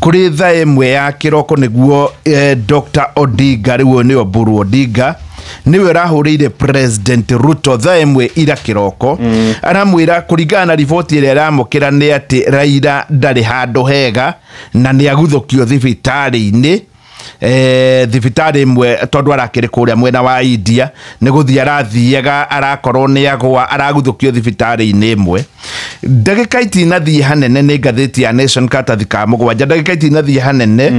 Kũrĩ thaa 1 ya kĩroko nĩguo Dr. Odinga, rĩu nĩwe Oburu Odinga, nĩwe ũrahũrĩire President Ruto thaa 1 ira kĩroko, aramwĩra kũringana na riboti ĩrĩa aramũkĩra nĩ atĩ Raila ndarĩ handũ hega na nĩ aguthũkio thibitarĩ-inĩ, thibitarĩ ĩmwe, tondũ arakĩrĩ kũrĩa mwena wa India nĩ gũthiĩ arathiaga, arakorwo nĩ agwa, araguthũkio thibitarĩ-inĩ ĩmwe. Ndagĩka itinathiĩ hanene, nĩ ngathĩti ya Nation karatathi ka 7, ndagĩka itinathiĩ hanene,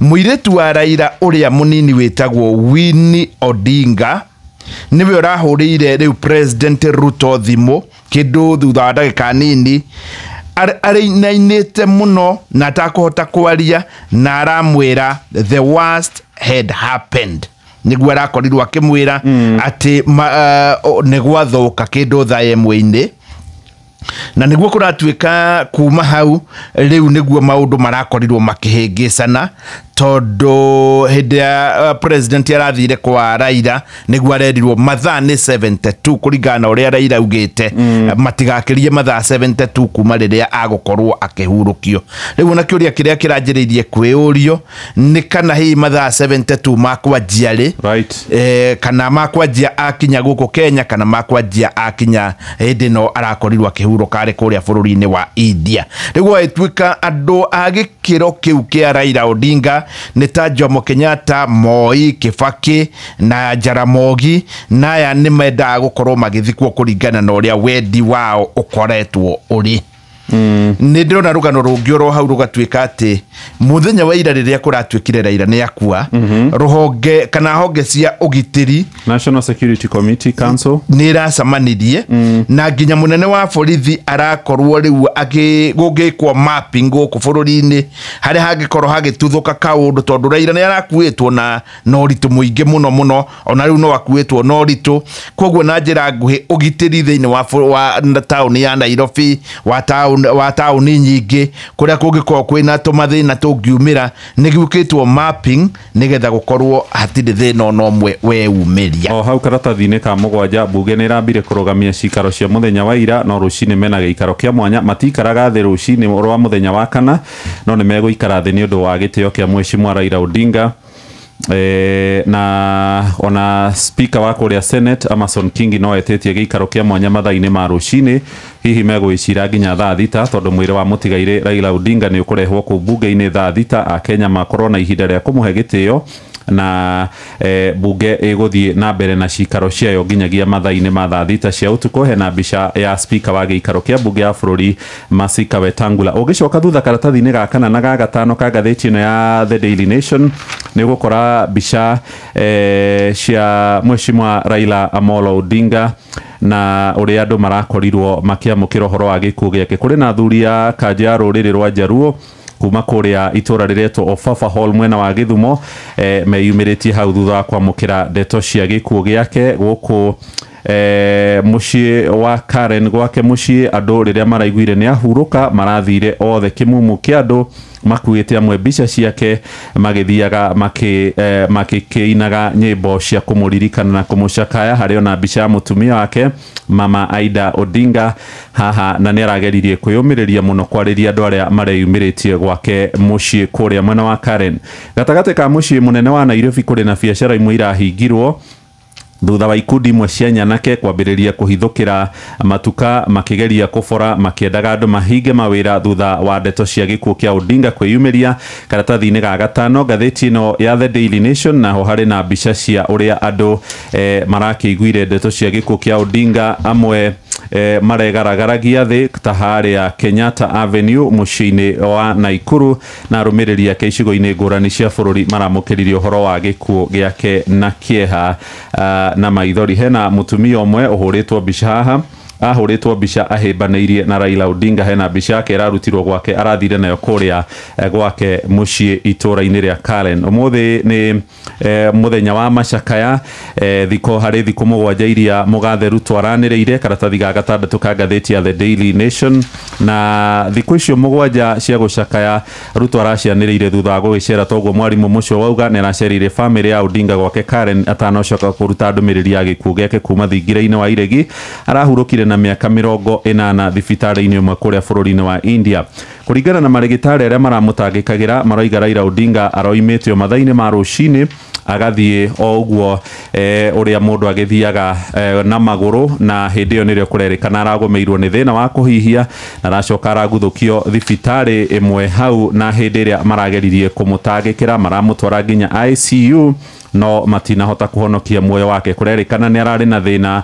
mũirĩtu wa Raila ũrĩa mũnini wĩtagwo Winnie Odinga nĩwe ũrahũrĩire rĩu President Ruto thimũ kĩndũ thutha wa ndagĩka nini, arĩinainĩte mũno na atakũhota kwaria, na aramwĩra the worst had happened. Nĩguo arakorirwo akĩmwĩra atĩ nĩ gwathũka kĩndũ thaa 1-inĩ, na nĩguo kũratuĩka kuma hau rĩu nĩguo maũndũ marakorirwo makĩhĩngĩcana, tondũ hĩndĩ ya president arathire kwa Raila nĩguo arerirwo mathaa nĩ 72 kũringana na ũrĩa Raila augĩte, matigakĩrie mathaa 72 kuma rĩrĩa agũkorwo akĩhurũkio. Rĩu ona kĩũria kĩrĩa kĩranjĩrĩirie kwĩyũrio nĩ kana hihi mathaa 72 makwanjia rĩ, kana makwanjia akinya gũkũ Kenya, kana makwanjia akinya hĩndĩ ĩno arakorirwo akĩhurũka arĩ kũrĩa bũrũri-inĩ wa India. Rĩu gwagĩtuĩka andũ a gĩkĩro kĩu kĩa Raila Odinga nĩ ta Jomo Kenyatta, Moi, Kibaki na Jaramogi, na aya nĩ mendaga gũkorwo magĩthikwo kũringana na ũrĩa wendi wao ũkoretwo ũrĩ. Nĩ ndĩrona rũgano rũngĩ oro hau rũgatuĩka atĩ mũthenya wa ira rĩrĩa kũratuĩkire Raila nĩ akua, rũhonge kana honge cia ũgitĩri, National Security Committee Council, nĩ ĩracemanirie, na nginya mũnene wa borithi arakorwo rĩu gũgĩkwo mapping gũkũ bũrũri-inĩ harĩa hangĩkorwo hagĩtuthũka kaũndũ, tondũ Raila nĩ arakuĩtwo na ũritũ mũingĩ mũno mũno, ona rĩu no akuĩtwo na ũritũ. Koguo na njĩra nguhĩ ũgitĩri thĩinĩ wa taũni ya Nairobi, wa taũni nyingĩ kũrĩa kũngĩkorwo kwĩna tũmathĩna tũngiumĩra, nĩ gwĩkĩtwo mapping nĩgetha gũkorwo hatirĩ thĩna ona ũmwe weyumĩria. O hau karatathi-inĩ ka 7, mbunge nĩ ĩrambire kũrũgamia cikaro cia mũthenya wa ira, no rũcinĩ mena gĩikaro kĩa mwanya, matikaraga thĩ rũcinĩ rwa mũthenya wa kana, no nĩ megũikara thĩ nĩ ũndũ wa gĩtĩo kĩa Mheshimiwa Raila Odinga. Na ona speaker wa kũrĩa Senate Amason Kingi no etĩtie gĩikaro kĩa mwanya mathaa-inĩ ma rũcinĩ, hihi megũgĩcira nginya thaa 6, tondũ mwĩrĩ wa mũtigairĩ Raila Odinga nĩ ũkũrehwo kũu mbunge-inĩ thaa 6, Akenya makorwo na ihinda rĩa kũmũhe gĩtĩo, na bunge ĩgũthiĩ na mbere na cikaro ciayo nginyagia mathaa-inĩ ma thaa 6 cia ũtukũ. Hena mbica ya speaker wa gĩikaro kĩa mbunge ya bũrũri Masika Wetangula. Ũgĩcoka thutha karatathi-inĩ ga 4 na ga 5 ka ngathĩti ĩno ya The Daily Nation nĩ ũgũkora mbica cia Mheshimiwa Raila Amolo Odinga na ũrĩa andũ marakorirwo makĩamũkĩra ũhoro wa gĩkuũ gĩake. Kũrĩ na athuri a kanjũ ya rũrĩrĩ rwa Jaruo kuma kũrĩa itũra rĩretwo Ofafa Hall mwena wa Gĩthumo, meyumĩrĩtie hau thutha wa kwamũkĩra ndeto cia gĩkuũ gĩake gũkũ mũciĩ wa Karen gwake mũciĩ. Andũ rĩrĩa maraiguire nĩ ahurũka marathire othe kĩmumu kĩa andũ makuĩte amwe mbica ciake magĩthiaga makĩinaga nyĩmbo cia kũmũririkana na kũmũcakaya. Harĩ ona mbica ya mũtumia wake Mama Aida Odinga haha, na nĩ arageririe kwĩyũmĩrĩria mũno kwarĩria andũ arĩa mareyumĩrĩtie gwake mũciĩ kũrĩa mwena wa Karen. Gatagatĩ ka mũciĩ mũnene wa Nairobi kũrĩ na biacara imwe irahingirwo thutha wa ikundi imwe cia nyanake kwambĩrĩria kũhithũkĩra matuka makĩgeria kũbora makĩendaga andũ mahinge mawĩra thutha wa ndeto cia gĩkuũ kĩa Odinga kwĩyumĩria. Karatathi-inĩ ga 5 ngathĩti ĩno ya The Daily Nation naho harĩ na mbica cia ũrĩa andũ marakĩiguire ndeto cia gĩkuũ kĩa Odinga, amwe maregaragaragia thĩ ta harĩa Kenyatta Avenue mũciĩ-inĩ wa Naikuru, na arũmĩrĩri ake icigo-inĩ ngũrani cia bũrũri maramũkĩririe ũhoro wa gĩkuũ gĩake na kĩeha na maithori. Hena mũtumia ũmwe ũhũrĩtwo mbica haha, ahũrĩtwo mbica ahĩmbanĩirie na Raila Odinga. Hena mbica yake ĩrarutirwo gwake, arathire nayo kũrĩa gwake mũciĩ itũra-inĩ rĩa Karen. Ũmũthĩ nĩ mũthenya wa macakaya, thikũ harĩ thikũ 7 iria mũgathe Ruto aranĩrĩire. Karatathi ga 6 ka ngathĩti ya The Daily Nation, na thikũ icio 7 cia gũcakaya Ruto aracianĩrĩire thutha wa gũgĩcera, toguo mwarimũ mũcio wauga nĩ aracereire famĩlĩ ya Odinga gwake Karen atanocoka kũruta ndũmĩrĩri ya gĩkuũ gĩake kuma thingira-inĩ wa Iregi. Arahurũkire na na mĩaka 80 thibitarĩ-inĩ ũmwe kũrĩa bũrũri-inĩ wa India. Kũringana na marĩgĩtarĩ arĩa maramũtangĩkagĩra, maroiga Raila Odinga aroimĩte o mathaa-inĩ ma rũcinĩ agathiĩ o ũguo ũrĩa mũndũ agĩthiaga na magũrũ, na hĩndĩ ĩyo nĩrĩo kũrerĩkana aragũmĩirwo nĩ thĩna wa kũhihia na aracoka araguthũkio thibitarĩ ĩmwe hau, na hĩndĩ ĩrĩa marageririe kũmũtangĩkĩra maramũtwara nginya ICU no matinahota kũhonokia muoyo wake. Kũrerĩkana nĩ ararĩ na thĩna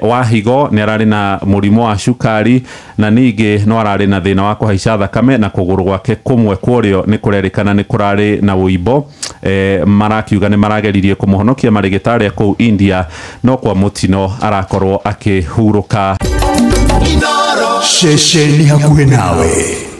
wa higo, nĩ ararĩ na mũrimũ wa cukari, na ningĩ no ararĩ na thĩna wa kũhaica thakame, na kũgũrũ gwake kũmwe kũrĩo nĩ kũrerĩkana nĩ kũrarĩ na ũimbo. Marakiuga nĩ marageririe kũmũhonokia marĩgĩtarĩ kũu India, no kwa mũtino arakorwo akĩhurũka. Ceceni hakuhĩ nawe.